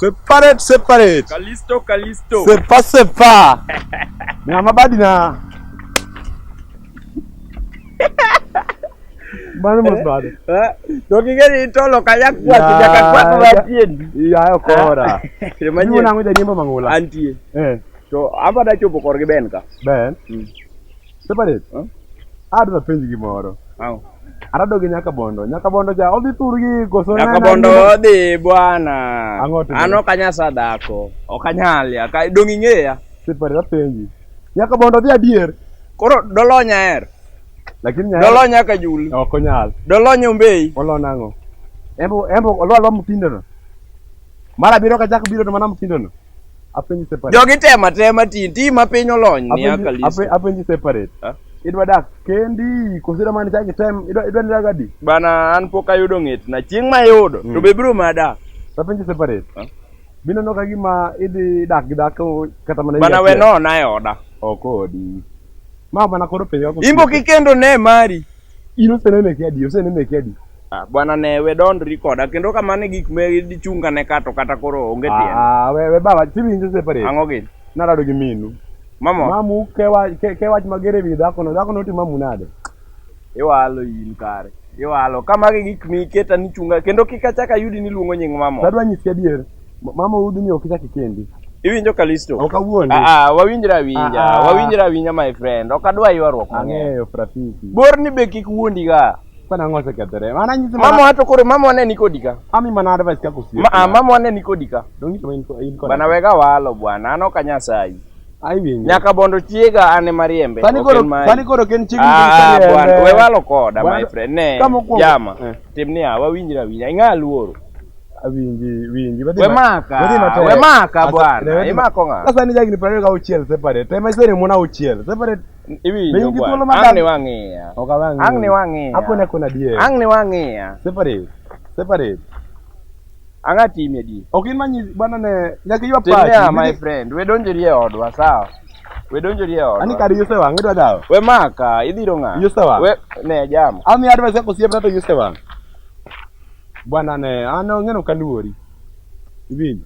Separate, separate. Kalisto, Kalisto. Sepa, sepa. Ng'ama badina. Mano mos nade? Eh, To ging'e ni tolo kanyakwath nyaka kwath matiendi. Iya okora. Manyien. Iwuo nang'o jariembo mang'ula? Antie. Eh, To amba dachopo korgi Ben ka. Ben. Mm. Separate. Huh? Adwa penji gimoro. Au. Arado gi nyaka bondo. Nyaka bondo cha odhi thurgi koso Nyaka nena bondo ni- odhi bwana. Ang'o timore? An ok anyasa dhako. Ok anyal ya. Ka dong ing'eya. Separate apenji. Nyaka bondo dhi adier. Koro dolonya her. Lakini nyaka Dolonya ka jul. ok onyal. Dolonya ombei. Olo nang'o? Embo embo olo alo mtindo no. Mar abiriyo kachako biro to mana mtindo no. Apenji separate. Jogi tema tema ti ti ma piny olony ni Apenji- Kalisto. apenji separate. Ha? Idwa dak kendi koso idwa mana ichak item idwa idwa ni dak adi? Bana an pok ayudo ng'etna. Chieng' mayudo to be biro mana dak. Apenji separate. Ha? Bineno ka gima idhi dak gi dhako kata mana higa Bana we achiel. nona e oda. Ok odi. Ma mana koro penjo kaka Imbo osiepe. kikendo ne mari. In osenene ki adi? Osenene ki adi? Ah, bwana ne we dondri koda kendo kamano e gik me dichunga ne kato kata koro onge tiende. Ah, we we baba tiwinjo separate. Ang'o gini? Narado gi minu. Mama, Mamu ke wach ke, ke wach mager e wi dhakono. Dhakono otimo mamu nade? iwalo in kare. Iwalo. Ka magi gik miketa ni chunga kendo kik achak ayudi ni iluongo nying mama. Adwa nyisi adier. Mama udi ni ok ichak ikendi. Iwinjo Kalisto? Ok awuondi. Ah, ah, wawinjre awinja. Ah, ah. Wawinjre awinja my friend. Ok adwa ywaruok mang'eny. Ang'eyo Rafiki. Bor ni be kik wuondi ga. Kwani ang'o osekethore? Mana nyisi Mama mana wacho koro mama wane ni kodi ka. ami mana advice kaka osiep. Ma, ah, mama wane ni kodi ka. Dong' to in in kod. Bana wega walo bwana. An ok anyasayi. Aiwinjo. Nyaka bondo chiega an ema riembe. Sani ok koro en mari. sani koro ok en chiegni Ah, gi bwana, riembe. we walo koda Bwana, my friend. Ne, ka mokwongo- jama. Eh. Tim niya, wawinjre awinja. Ing'a luoro. Awinji, winji. Wadhi We ma- maka, wadhi matek. we maka Asa- bwana. ne, wadhi ma- Imako ng'a? Sasa ni jagni 26 separate. Tema iseriembo mon auchiel. Separate. Be Iwinjo in gi thuolo bwana. mar Ang' dak- ni wang'iya. Ok awang'i. Ang' ni wang'iya. Akone akona adier. Ang' ni wang'iya. Separate. Separate. Ang'a timi adier. Ok in manyisi bwana ne nyaka iywa Tim niya, pachi. my friend. We donjori e odwa, sawa? We donjori e Ani odwa. kar yuse wang' idwa dhawo. We maka, idhiro ng'a? Yuse wang'. We, ne, jama. Ami advice kaka osiepna to yuse wang'. Bwana ne an ong'eno ok aluori. Iwinjo?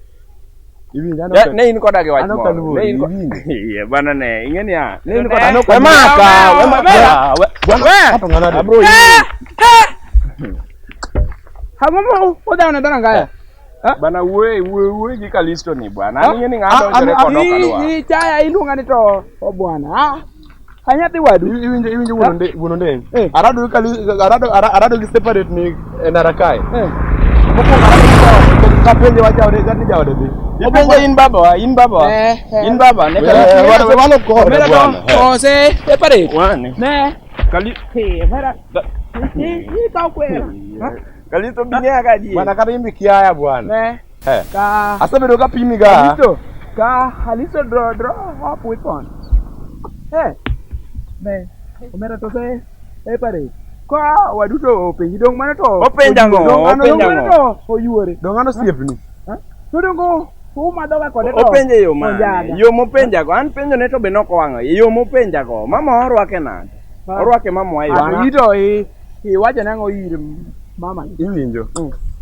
Iwinjo? An ok- Ne in koda gi wach An ok moro. aluori, Ne in ko- iwinjo? Iye, bwana ne, ing'e niya. Ne in koda. An ok We aluori. maka, we maka. We- Bwana, ato ng'ano Abro yie. Ang'o ma udhawo dhona ngaya? Bana wuoye wuoye wuoye gi Kalisto ni bwana. An ing'e ni ng'a Ah, donjore ah, kod ok adwar. Ichaya iluonga ni to o bwana. Ah, a nyathi wadu. Iwinjo iwinjo wuon onde wuon ondeng. Eh. Arado gi kali arado ara- arado gi separate ni e ndara kae. Eh. Mokwongo arado gi jaode kapenje wach jaode ni jaode dhi. Ipenjo in babawa, in babawa. Eh, eh. In baba ne We- Kalisto. we- we walo kode Omera bwana. to ose separate. Wane. Ne. Kali Eh, omera. Ikaw kwera. Kalisto bing'eya ka adier. Bwana kata in be kiaya bwana. Ne. Eh. Ka Asebedo ka pimi ga. Alisto. Ka Alisto draw draw up weapon. Eh. Ne. Omera to se separate. Ka waduto openji dong mano to. Openjo ang'o? Dong mano Openjo dong mano ang'o? to oyuore. Dong an osiepni. To dongo umadhoga kode to. Openje yo mane? onjaga. Yo mopenjago, an penjo ne to be nokowang'o. Yo mopenjago, mama orwake nade? Ah. Orwake mama wa Ah, to yo. ito iwacho nang'o ir mama ni? Iwinjo.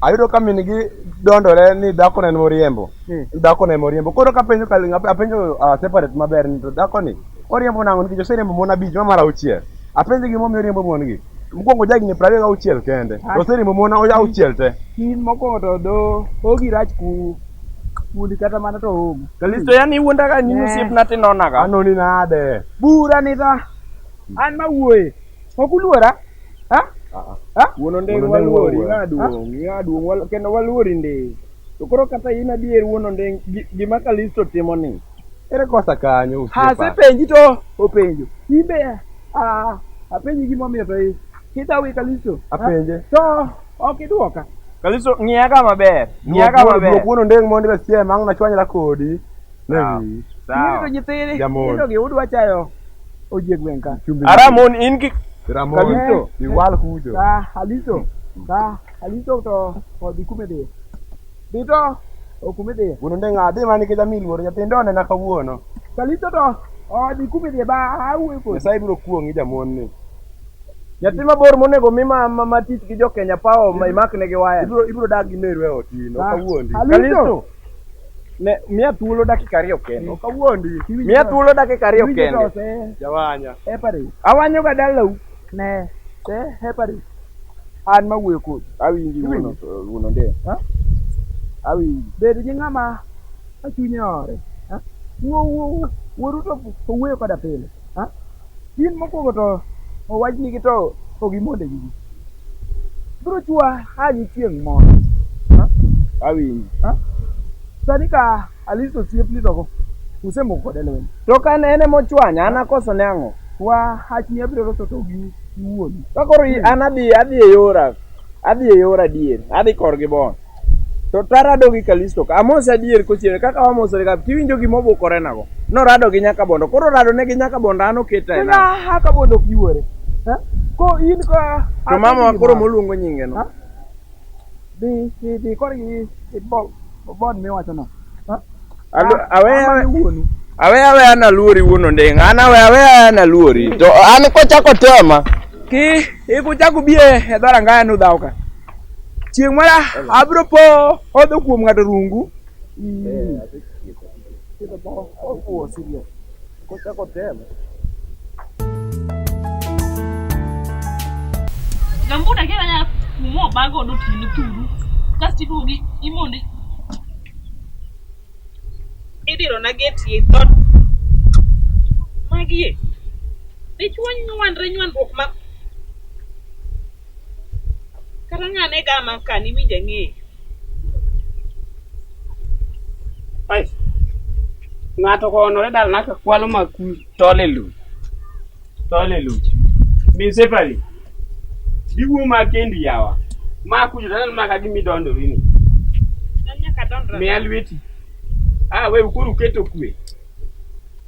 Ayudo ka min gi dondore ni dhako ne en moriembo. Dhako ne moriembo. Koro kapenjo kali apenjo separate maber ni to dhako ni oriembo nang'o nikech oseriembo mon abich ma mar auchiel. Apenje gimomiyo oriembo mon gi. Mokwongo jahigni 26 kende. To oseriembo mon auchiel te. In mokwongo to dho ogi rach ku kundi kata mana to omo. Kalisto yani iwuonda ka ni Ne. osiepna tinonaga. Anoni nade? Bura ni ta an mawuoye. Ok uluora? Ha? Ha? Wuon ondeng' Wuon Ondeng' waluori, waluoro. ing'a duong', ing'a duong' kendo waluori ndi. To koro kata in adier wuon ondeng' gima Kalisto timo ni. Ere kosa kanyo osiepa? Asepenji to openjo. In be ah, apenji gimomiyo to idhaw gi Kalisto. Ha? Apenje. To ok idwoka. Kalisto ng'iya ka maber, ng'iya ka Duok maber. wuon ondeng' mondo ibe siem ang' nachwanyra kodi. Ne Sawa. wi. Nyithindo Sawa. nyithindo Jamon. nyithindo gi udwa chayo ojieg gweng' ka. Chumbi. Aramon in ki Ramon. Kalisto. Iwal kucho. Ka Aliso, ka Aliso to odhi kuma idhiye. Dhi to ok kuma idhiye. Wuon ondeng' adhi mana nikech ami luoro nyathindo onena kawuono. Kalisto to odhi kuma idhiye ba awuoyo kodi. Nyasaye biro kuong'i jamon ni. Nyathi mabor monego mi ma, ma, ma tich gi jo Kenya Power ma imakne gi waya. Ibiro ibiro dak gi meru e ot in, ok awuondi. Alisto. Ne, miya thuolo dakika ariyo kende. Ok awuondi. Miya thuolo dakika ariyo Iwinjo kende. to ose Jawanya. epare. Awanyo ga dalau. Ne, se epare. An mawuoyo kodi. Awinji wuon- wuon Ondeng. Ha? Awinji. Bed gi ng'ama a chunye ore. Ha? Wuo wuo wuoru to owuoyo koda pile. Ha? In mokwongo to owachnigi to ogimonde gigi. Biro chwa anyi chieng' moro. Ha? Awinji. Ha? Sani ka Alice osiepni to usemoko kode lweny. To ka en ema ochwanya, an akoso ne ang'o? Wa hachni abiro loso to gi wuonu. Ka koro an adhi adhi e yora. Adhi e yora adier. Adhi korgi bon. To tarado gi Kalisto ka. Amose adier kochielo kaka wamosore ka. Tiwinjo gima obukore nago. Norado gi nyaka bondo. Koro rado ne gi nyaka bondo an oketa e nang'o? Kaka haka bondo ok yuore. Ha? Ko in ka To mama wa koro moluongo nyinge no. Ha? Dhi dhi dhi korgi bon miwacho no. Ha? Awe Ama ni wuonu. awe awe an aluori wuon Ondeng. An awe awe an aluori. To an kochako tema. Ki ikuchako bi e dhorangaya nudhaw ka. Chieng' moro abiro po odho kuom ng'ato rungu. Ofuwo serious. Kochako tema. Gambuda kera nya kumo bago do tino turu. Kasto iduogo imondi. Idiro na geti e dhot. Magie. Dichuo nywandre nywandruok ma kata ng'ane gama ka niwinj ang'eyo. Ai. Ng'ato koonore dalana ka kwalo maku tol e luch. Tol e luch. Min Sefari. Diwuo ma kendi yawa. Ma kucho to aneno mana ka gima idondori ni. An nyaka dondra. Miya lweti. Ah, we koro uketo kwe.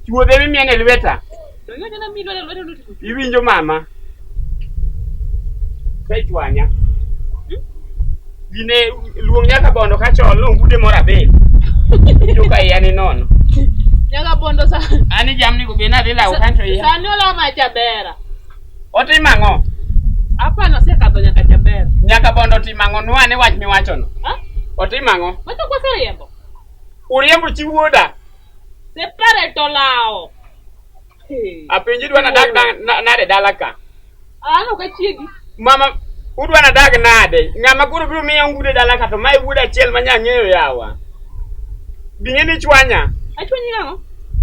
Chuodhe mimieno e lweta. To iwacho na mi lwedo lwedo lwedo. Iwinjo mama? Sechwanya. Gine luong nyaka bondo ka chon nongude moro abel. Iwinjo ka iya ni nono. Nyaka bondo sa. Ani jamni go be nadhi lawo kanto iya. Sani olama Chabera. Otimo ang'o? Hapana osekadho nyaka Chabera. Nyaka bondo otimo ang'o? Nwane wach miwachono. Ha? Otimo ang'o? Macho kwa seriembo. Uriembo chi wuoda. Separate olawo. Hey. Apenji idwa nadag nade dala ka. An ok achiegi. Mama, udwa nadag nade? Ng'ama koro biro miya ongude dala ka to mae wuoda achiel ma nyang'eyo yawa. Bing'e ni chwanya. Achwanyi nang'o?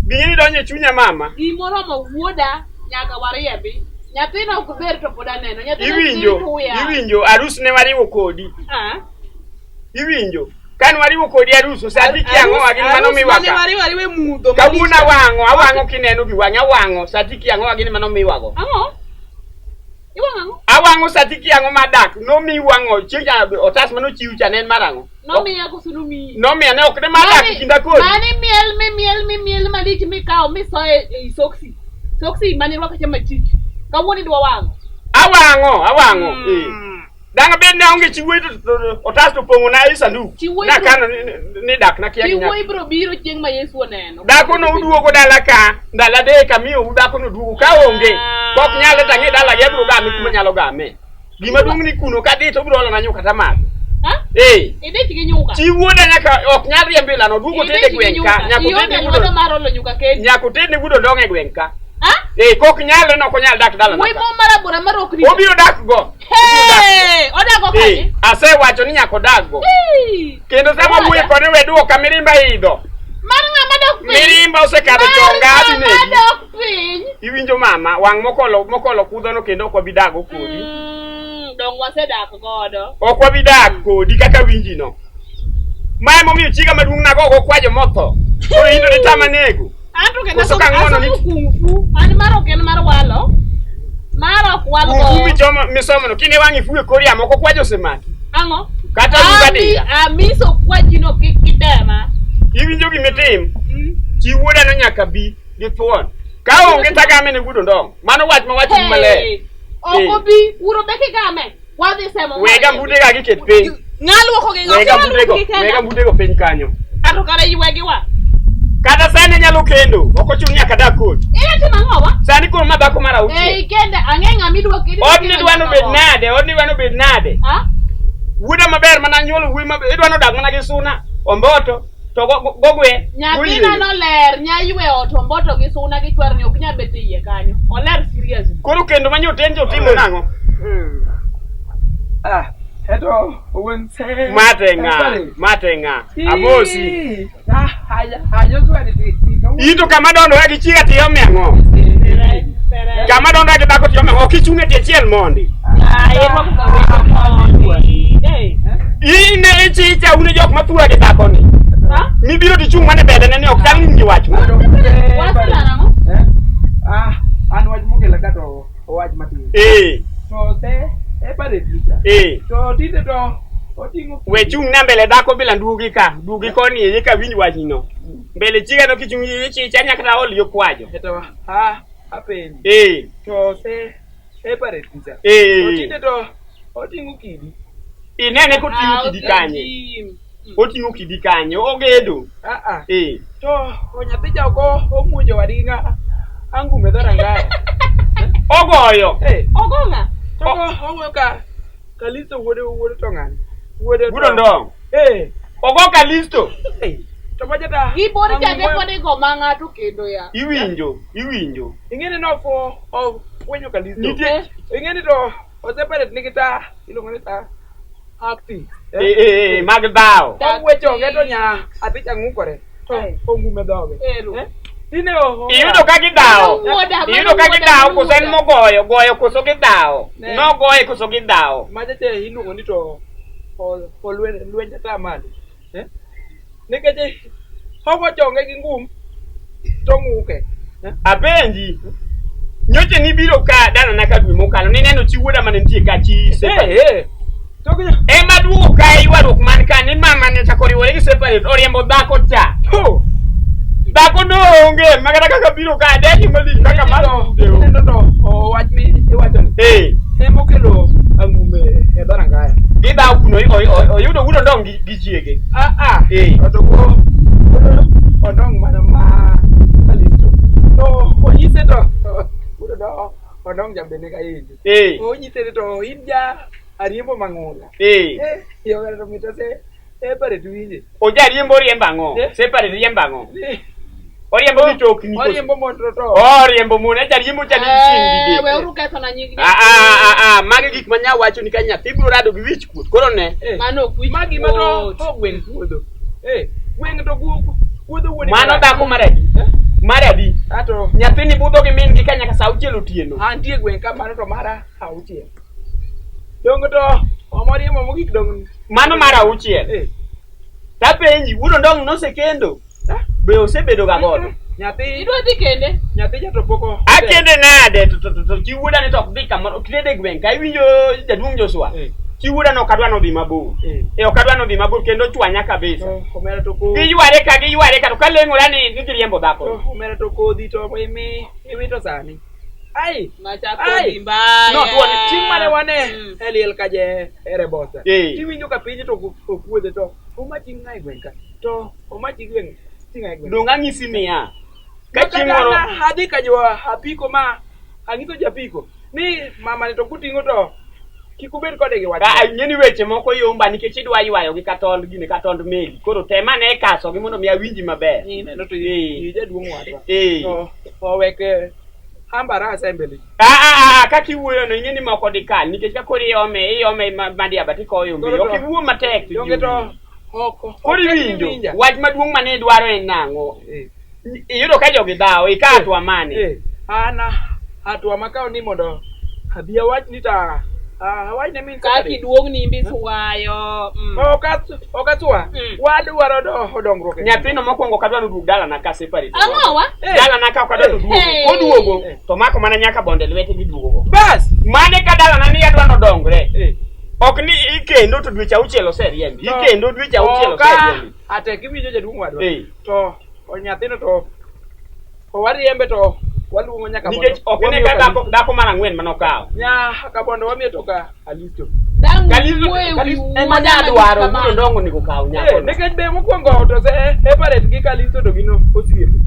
Bing'e ni donjo e chunya mama. Gimoromo wuoda nyaka wariembi. Nyathino ok ber to pod aneno. Nyathino Iwinjo, tuya. iwinjo, arus ne wariwo kodi. Ah. Iwinjo. Kan wariwo kodi arus, osati ki ang'o wagi mano Arus miwa mane ka. wariwo ariwa e mudho. Kawuono awang'o, awang'o kineno gi wang'i, awang'o, sati ki ang'o wagi mano miwago. Ang'o? Iwang'o ang'o? Awang'o sati ki ang'o madak, nomiu wang'o, chieng' cha otas manochiw cha ne en mar ang'o? Nomiya koso nomiyi? Nomiya ne ok ne madak Mani- kinda kodi. Mani miel mi miel mi miel malich mikawo misoye ei soksi. Soksi mane irwako cha machich. Kawuono idwa wang'o. Awang'o, awang'o. Eh. Dang' bed ni aonge chi wuoyi to otas to pong'o na i sanduk. Chi wuoyi Nakano ni dak nakia gi Chi nyako. wuoyi biro biro chieng' ma Yesu oneno. Dhako no uduogo dala ka, ndalo adek amiyou dhako no duogo ka onge. Kok nyale to ang'e dalagi abiro game kuma nyalo game. Gima duong' ni kuno kadhi to obiro olona nyuka tamadho. Ha? Eh. Idich gi nyuka. Chi wuoda nyaka ok nyal riembo ilano oduogo tede Idich gi gweng' ka. nyuka. Nyaka Ionge otedne lwedo wuod mar olo nyuka kendi. nyaka otedne wuod ondong' e gweng' ka. Ha? Eh, kok nyalre no ok onyal dak dalana Wuoyi ka. mo marabora marokni. Obiro dak go. Hey! Odago Eh, kanye? asewacho ni nyaka odag go. Hey! Kendo sama wuoyo kode we duoka mirimba idho. Mar ng'ama dok piny. Mirimba osekadho chonga adhi Mar negi. ng'ama dok piny. Iwinjo mama, wang' mokolo kudhono kendo ok wabi dago kodi. Dong wasedak godo. Ok wabi dak kodi kaka winji no. Ma emomiyo chiga maduong' nago go kwajo motho. Koro in to ditama nego. An to kendo Koso ka ng'wono asomo ni- kung fu. An mar ok en mar walo. Mar ok wal Kung fu go. michomo misomo no kine wang' ifuyo e kor yamo ok okwajo osemaki. Ang'o? Kata luga dira. Amiso kwajino kik itema. Iwinjo gimitim? Chi wuoda no nyaka bi gi thuon. Ka onge tagame ne wuod ondong'. Mano wach ma wachoni maler. Hey! Ok Eh. obi, uro be kigame. Wadhi semo. Wega mbudega giket piny. Ng'a luoko gi ng'a? Wega mbudego, wega mbudego piny kanyo. Ato kare ywegi wa. Kata sani nyalo kendo, ok ochuno nyaka dak kodi. Ina timo ang'o wa? Sani koro ma dhako mar auchiel. Ei kende ang'e ng'ama idwa kendo. Odni dwa nobed nade? Odni dwa nobed nade? Ha? Wuoda maber mana nyuolo wuoyi maber, idwa nodak mana gi suna, omboto. To gogwe. Nyathina noler, nyaywe ot omboto gi suna gi chwarni ok nyal bet e iye kanyo. Oler serious. Koro kendo ma nyotenjo otimo nang'o? Ah, eto wuon se. Mate ng'a? Mate ng'a? Amosi. Ah, haya, haya Joshua ni ti. In to kama dondore gi chiega to iome ang'o? Kama dondore gi dhako to iome ang'o? Ok ichung' e tie achiel mondi. In e ichicha un e jok mathura gi dhakoni. Mibiro tichung' mana e bedene ni ok chal ni in gi wach moro. Ah, an wach mokela ka to owach matin. Eh, To se e bare picha. eh. To tinde to oting'o We chung' na mbele dhako bila duogi ka, duogi koni e ka winj wachno. Mbele chiega no kichung' ichicha nyaka ta ol yo kwajo. Eto ah apenji. Eh, To se e bare picha. To eh. tinde to oting'o kidi. Inene koting'o kidi kanye? Oting'o kidi kanye? Ogedo. Ah ah. Eh. To o nyathi cha ok omuojo wadgi ng'a angume dhorangaya. Ogoyo. Eh, Ogo ng'a? to ogoyo ka Kalisto wuode wuode to ng'ani. Wuode to. Wuod Ondong. Eh, Ogo Kalisto. eh. To macha ta. Gi bor chande angume- pod igo ma ng'ato kendo ya. Iwinjo, iwinjo. Ing'eni nofo ofwenyo Kalisto. Nitie Ing'eni to oseparate nigi ta iluongo ni ta acting. eh, eh, eh, mag dhawo. Ong'we chonge to nya athi cha ng'ukore. To ongume dhoge. Ero. Eh? Tinde o Iyudo ka gidhawo. Mano wuoda, mano Iyudo ka wuoda, gidhawo mano koso en wuoda. mogoyo, goyo koso gidhawo. Ne. Nogoye koso gidhawo. Macha che iluongo ni to o lweny lweny ta malo. Eh? Nikech ogo chonge gi ngum to ng'uke. Eh? Apenji. Nyocha nibiro ka dalana ka dwe mokalo nineno chi wuoda mane nitie ka chi separate. Eh, eh. To gi Ema duogo ka e ywaruok man ka ni mama ne chako riwore gi separate oriembo dhako cha. to Dhako no onge ma kata kaka biro ka adeki malich kaka mar Ineno udeo. to owach mi iwacho ni Eh, emokelo angume e dhorangaya. gidhawo kuno oyudo wuod Ondong gi chiege. Ah ah. Eh. To go Ondong mana ma Kalisto. To onyise to wuod Ondong Ondong jabene ka inji. Eh, Onyise ni to in ja ariembo mang'ula. eh. Eh, yo to mito se e pare tuwinje. Ojariembo riembo ang'o? Eh. Separate riembo ang'o? Ni Oriembo mitokni. koso? Oriembo mondo to. Oriembo mon, ejariembo cha nigi chieng' Eh, didek. weuru kethona nying Ah, ah, ah, ah, magi gik ma nya wacho ni ka nyathi biro rado gi wich kuot. Koro ne, Eh. Mano ok wich Magi ma to kuot. to gweng' kuodho. Eh, gweng' to kuodho wuon. mano dhako mar adi? Eh? Mar adi? Ato Nyathini budho gi min gi ka nyaka saa auchiel otieno. antie gweng' ka mano to mara auchiel. Dong to omoriembo mogik dong. Mano mar auchiel. Eh. Tapenji, wuod Ondong nosekendo? Ah? Be osebedo ga godo? Nyathi Idwa dhi kende? nyathi cha to pok o- Akende nade to to to, to chi wuoda ni to ok dhi kamoro, ok dhi e gweng' ka iwinjo jaduong' Joshua. Eh. Chi wuoda no ok adwa nodhi mabor. Eh. Eh, ok adwa nodhi mabor kendo chwanya kabisa. To omera to ko Giyware ka giyware ka to kaleng'ora ni ni giriembo dhako. to omera to kodhi to imi iwito sani. Ai Macha Ai. kodhi mbaya. No, tuone, chieng' mane wane Mm. e liel ka je ere bosa. Eh. Tiwinjo ka piny to okuodhe to omachi ng'a e gweng' ka. To omachi gweng' ting'a e gweng'. Dong' ang'isi niya. Ka Kata chieng' moro na adhi ka jo apiko ma ang'iso japiko ni mama ni to kuting'o to kik ubed kode gi wach. Ka ing'e ni weche moko yomba nikech idwa ywayo gi katond gine katond meli. Koro tem ane kaso gi mondo mi awinji maber. Ineno to Eh. i jaduong' wadwa. Eh. To owek hambarasa e mbele ji. Ah, ah, ah, kaka iwuoyo no ing'e ni moko dikal nikech ka koro iome iome madiaba tikoyo mbele. Koro Ok to- iwuo matek to ji Donge to owinjo. oko. Koro iwinjo wach maduong' mane idwaro en nang'o? Eh. Iyudo ka jogi dhawo ika hatua mane? Eh, an hatua makawo ni mondo abi awach ni ta awach ne min Kaka iduong' nimbi swayo. Mm. Ok atwa. Mm. Wadwaro dongruok. e Nyathino mokwongo ok adwa noduog dalana ka separate. Ang'o wa? Eh. Dalana ka ok adwa noduogo. Hey. Koduogo Eh. to mako mana nyaka bonde lwete giduogo go. Bas. Mane ka dalana ni adwa nodongre. Eh. Ok ni ikendo to dweche auchiel oseriembi. To- Ikendo dweche auchiel Oka oseriembi. atek iwinjo jaduong' wadwa. Eh. To nyathino to wariembe to waluongo nyaka Nikech bondo. ok ne ka dhako dhako mar ang'wen manokawo. Nyaka bondo wamiyo to ka Alisto. Dang' Kalisto wuoyo e wi Kalisto wuoda ema malich nyadwaro kamano. wuod Ondong'o onego kaw Eh, nyakono. nikech be mokwongo to separate gi Kalisto to gin osiepe.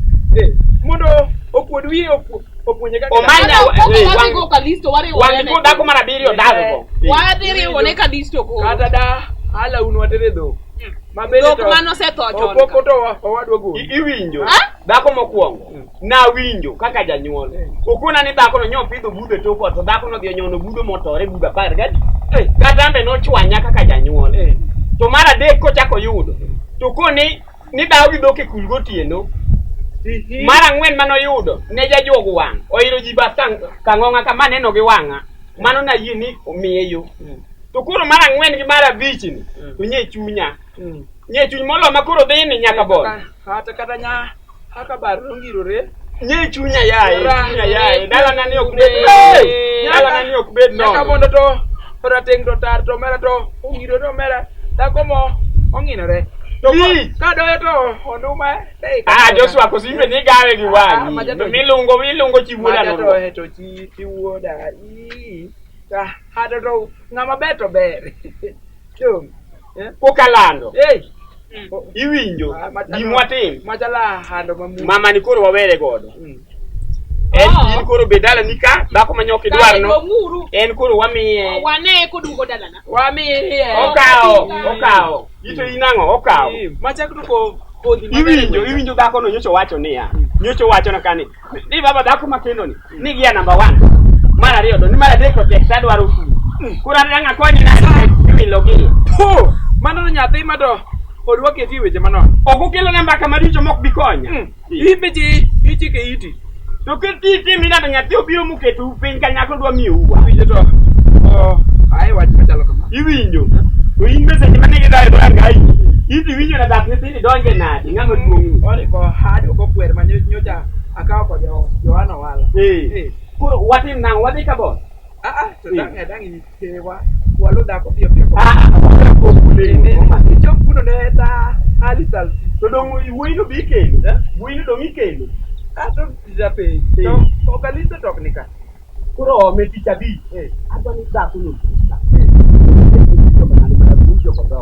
Eh, mondo okuod wiye opuonje kaka Omany Mano ok Eh, wadhi wang- go Kalisto wariwore Wang' ne. go dhako mar abiriyo dhadhgo. Wadhi riwone Kalisto koro. kata da ala un watere dhok. Mabende Dhok to mane osetho chon opoko ka. to owadwa gol. Iwinjo Ha? dhako mokwongo nawinjo kaka janyuol okona ni dhakono nyopidho budho e tok ot to dhakono odhi onyono budho motore budho 12 kata ambe nochwanya kaka janyuol to mar adek kochako yudo to koni ni dhawo gi dhok e kul gotieno mar ang'wen manoyudo ne jajuog wang' oiro ji bath kang'ong'a kama neno gi wang'a mano nayie ni omiye yo to koro mar ang'wen gi mar abich ni to nye chunya nye chuny molo ma koro dhi ni nyaka bol Kata kata nya kaka bar nongirore. nye chunya yaye Ra- chunya yaye dalana ni ok bed Hey! dalana ni ok bed Nyaka nono mondo to rateng' to tar to omera to ongirore omera dhako mo ong'inore. To Lich. ka doyo to onduma ei ah Joshua koso imbe ni gawe gi Ah, wang'i maja to- milungo milungo chi wuoda Maja no to e to chi chi wuoda. Ii. Ka hato to ng'ama ber to ber. Dong. Eh? kokalando Ei. iwinjo Ah, macha- gimwatim Machala hando mamu. mama ni koro wawere godo Mm. en Oh. in koro bed dalani ka dhako ma nyok Kare idwarno dong'uru. en koro wamiye Wane koduogo dalana. Wamiye. okawo okawo ito in ang'o okawo Machak to ko kodhi maber e iwinjo gweng'. iwinjo dhakono nyocha owacho niya nyocha owachona ka ni ni baba dhako makendo ni ni gia namba 1 mar ariyo to ni mar adek to tek tadwaro furo koro an dang' akonyi nade iwilo gi Puh! Mano to nyathi ma to odwa keti e weche manono. ok okelo na mbaka maricho mok bi konya In be chi ichike iti. to kititim ni nade nyathi obiro moketou piny kanyakla odwa miyou wa Winjo to oh, ae wach machalo kama. iwinjo to in be seche mane gidhayo dhorangayi iti iwinjo na dhak nyithindo donje nade ng'ama duong'ni Oriko hadi ok okwer ma nyocha akawo kod Johana Owala. Eh. Eh. Koro watim nang'o wadhi ka bon Ah ah, to dang' e dang' ite wa walu dhako piyo piyo. Ah, ah, Ichop kuno ne ta hali salsi. to dong' wuoyino be ikelo Eh? wuoyino dong' ikelo Ah to japenj. Eh. To okalisto tokni ka. koro ome tich abich Eh. adwa ni dhakono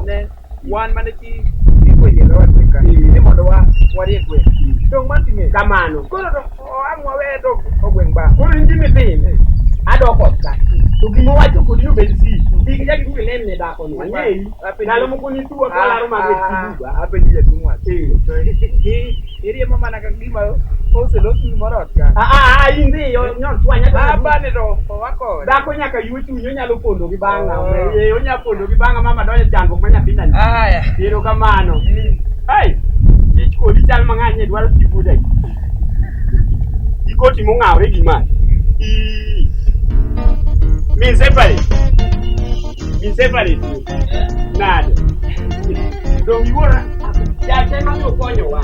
Ne wan mane chi iko yiero wat ka. Ni mondo wa warie gweng'. Dong' man ting'e. kamano Koro to ang' wawe to ogweng' ba. koro in gima itim adok ot ka to gima owacho kodi obed siri kik ichak iduog ilem ne dhakono ang'eyi ndalo moko nituwa ka walaro mag wech Apenji jaduong' wach. Eh. To iriembo mana ka gima oselos gimoro ot ka. Ah, ah, ah, in dhi nyon chwanya to Baba ni to owakode. dhako nyaka ywe chuny onyalo pondo gi bang'a Oh. Eh, onyalo pondo gi bang'a mama donjo e chandruok ma nyathina ni Aya. erokamano ai chich kodi chal mang'any e dwaro chibuda gi koti mong'awre gi malo Ii. Min separate min separate nade dong' iwuora jatema okonyowa.